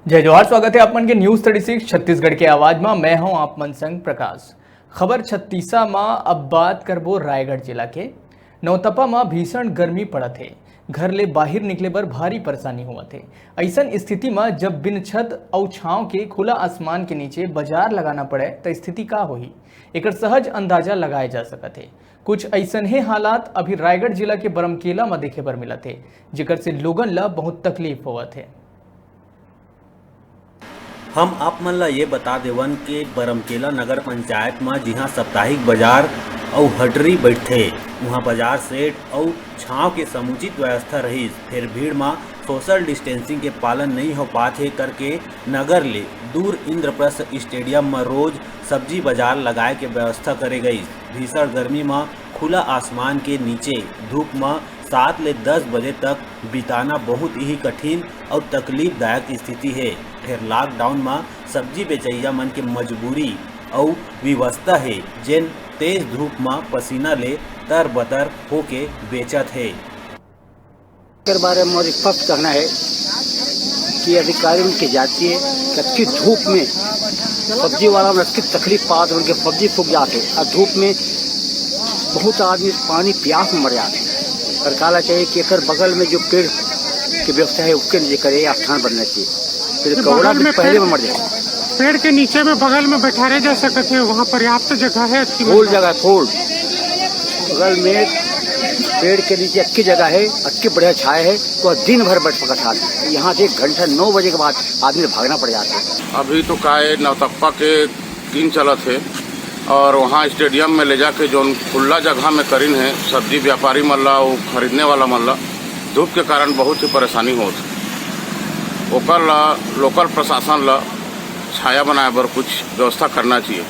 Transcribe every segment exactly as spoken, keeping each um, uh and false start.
जय जोहार, स्वागत है आप मन के News Thirty Six छत्तीसगढ़ के आवाज मा। मैं हूं आप मन संग प्रकाश। खबर छत्तीसा मा अब बात करबो रायगढ़ जिला के। नौतपा मा भीषण गर्मी पड़त हे, घर ले बाहिर निकले बर भारी परेशानी होवत हे। अइसन स्थिति मा जब बिन छत अउ छांव के खुला आसमान के नीचे बाजार लगाना पड़े, त स्थिति का होही, एकर सहज अंदाजा लगाए जा सकत हे। कुछ अइसनहे हालात अभी रायगढ़ जिला के बरमकेला मा देखे बर मिलत हे, जेकर से लोगन ला बहुत तकलीफ होवत हे। हम आप मन ला ये बता देवन के बरमकेला नगर पंचायत म जिहां साप्ताहिक बाजार अउ हटरी बैठथे, उहां बाजार सेट अउ छांव के समुचित व्यवस्था रहिस, फेर भीड़ म सोशल डिस्टेंसिंग के पालन नइ हो पात हे करके नगर ले दूर इंद्रप्रस्थ स्टेडियम म रोज सब्जी बाजार लगाए के व्यवस्था करे गइस। भीषण गर्मी म खुला आसमान के नीचे धूप म सात ले दस बजे तक बिताना बहुत ही कठिन अउ तकलीफदायक स्थिति हे। फेर लॉकडाउन म सब्जी बेचइया मन के मजबूरी अउ विवशता हे, जेन तेज धूप म पसीना ले तरबतर होके बेचत हे। के बारे में मोर स्पष्ट कहना है कि अधिकारी उनके जाती है कि अच्छी धूप में सब्जी वाला में अच्छी तकलीफ पात उनके सब्जी सूख जाते और धूप में बहुत आदमी पानी प्यास में मर जाते हैं। सरकार ला चाहिए कि एकर बगल में जो पेड़ की व्यवस्था है उसके लिए करे या स्थान बनना चाहिए। फिर तो कौड़ा बगल भी में पहले पेड़ में मर जाए। पेड़ के नीचे में बगल में बैठारे जा सकत है, वहाँ पर्याप्त जगह है अच्छी फूल मात्रा। जगह फूल बगल में पेड़ के नीचे अच्छी जगह है, अच्छी बढ़िया छाया है, तो दिन भर बैठ सकत है आदमी। यहाँ से एक घंटा नौ बजे के बाद आदमी भागना पड़ जाता है। अभी तो काय नौतप्पा के दिन चलत हे और वहाँ स्टेडियम में ले जाके जोन खुला जगह में करिन हे सब्जी व्यापारी मन ला अउ खरीदने वाला मन ला धूप के कारण बहुत ही परेशानी होत हे। ओकर ला लोकल प्रशासन ला छाया बनाए बर कुछ व्यवस्था करना चाहिए।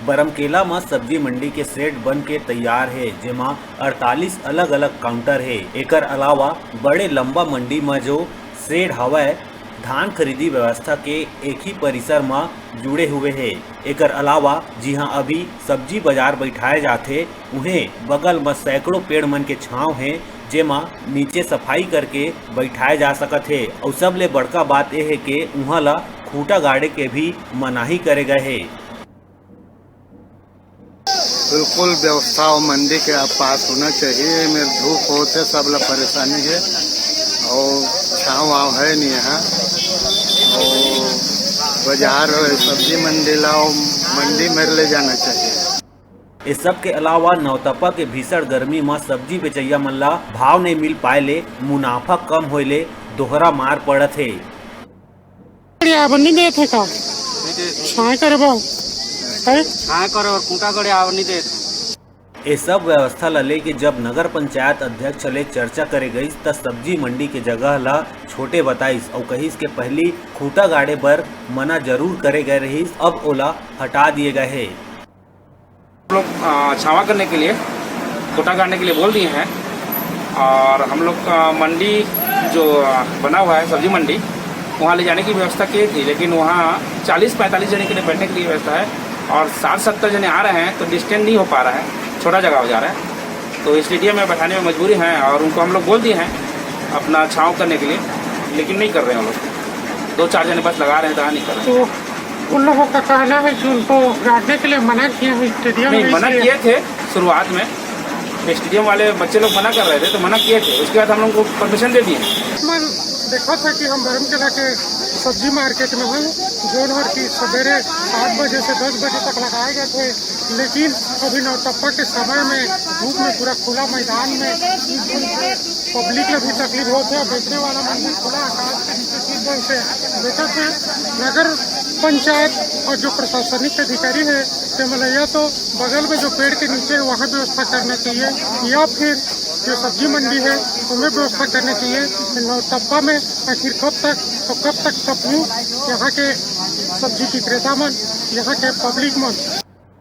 बरमकेला म सब्जी मंडी के सेड बन के तैयार हे, जेमा अड़तालीस अलग-अलग काउंटर हे। एकर अलावा बड़े लंबा मंडी म जो सेड हवय, धान खरीदी व्यवस्था के एक ही परिसर म जुड़े हुए हे। एकर अलावा जिहां अभी सब्जी बाजार बैठाए जाथे, उहें बगल म सैकड़ों पेड़ मन के छांव हे, जेमा नीचे सफाई करके बैठाए जा सकत हे। अउ सबले बड़का बात ए हे के उहां ला खूंटा गाड़े के भी मनाही करे गए हे। बिल्कुल व्यवस्था हो मंडी के पास होना चाहिए। मेरे धूप होते सब ला परेशानी है और छाँव वाव है नहीं यहाँ। और बाजार सब्जी मंडी लाओ, मंडी में ले जाना चाहिए। इस सब के अलावा नौतपा के भीषण गर्मी म सब्जी बेचैया मन ला भाव नइ मिल पाए ले मुनाफा कम होए ले दोहरा मार पड़त हे। गाड़ी आबर नहीं देत हे का? छाए करे बा। अरे छाए करे और खूंटा गड़े आबर नहीं देत। ए सब व्यवस्था ला लेके जब नगर पंचायत अध्यक्ष ले चर्चा करे गईस, त सब्जी मंडी के जगह ला छोटे बताइस अउ कहिस के पहली खूंटा गाड़े बर मना जरूर करे गए रहिस, अब ओला हटा दिए गए हे। हम लोग अ, छावा करने के लिए, खूंटा गाड़ने के लिए बोल दिए हैं। और हम लोग अ, मंडी जो अ, बना हुआ है सब्जी मंडी, वहाँ ले जाने की व्यवस्था की थी, लेकिन वहाँ चालीस पैंतालीस जने के लिए बैठने के लिए व्यवस्था है और साठ सत्तर जने आ रहे हैं, तो डिस्टेंस नहीं हो पा रहा है, छोटा जगह हो जा रहा है। तो स्टेडियम में बैठाने में मजबूरी है और उनको हम लोग बोल दिए हैं अपना छाँव करने के लिए, लेकिन नहीं कर रहे हैं वो लोग। दो चार जने बस लगा रहे हैं, तो नहीं कर रहे हैं। तो उन लोगों का कहना है कि उनको गाड़ने के लिए मना किया है स्टेडियम नहीं, में, मना इसलिए किए थे शुरुआत में, स्टेडियम वाले बच्चे लोग मना कर रहे थे, तो मना किए थे, उसके बाद हम लोग को परमिशन दे दिए। मन देखा था कि हम बरमकेला के सब्जी मार्केट में हैं, जोन हर की सवेरे सात बजे से दस बजे तक लगाए गए थे, लेकिन अभी नौतपा के समय में धूप में पूरा खुला मैदान में पब्लिक ला भी तकलीफ होत हे और बेचने वाला मन भी खुला आकाश के नीचे सीधे से बेचत हे। नगर पंचायत और जो प्रशासनिक अधिकारी है, ते मन ला या तो बगल में जो पेड़ के नीचे है, वहाँ व्यवस्था करना चाहिए, या फिर जो सब्जी मंडी है, उनमें व्यवस्था करना चाहिए। नौतपा में आखिर कब तक और कब तक तपही यहाँ के सब्जी विक्रेता मन, यहाँ के पब्लिक मन?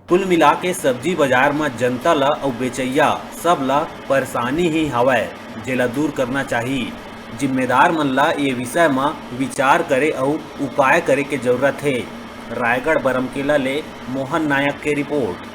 कुल मिला के सब्जी बाजार म जनता ल अउ बेचइया सब ल परेशानी ही हवय, जेला दूर करना चाही। जिम्मेदार मन ल ये विषय म विचार करे अउ उपाय करे के जरूरत हे। रायगढ़ बरमकेला ले मोहन नायक के रिपोर्ट।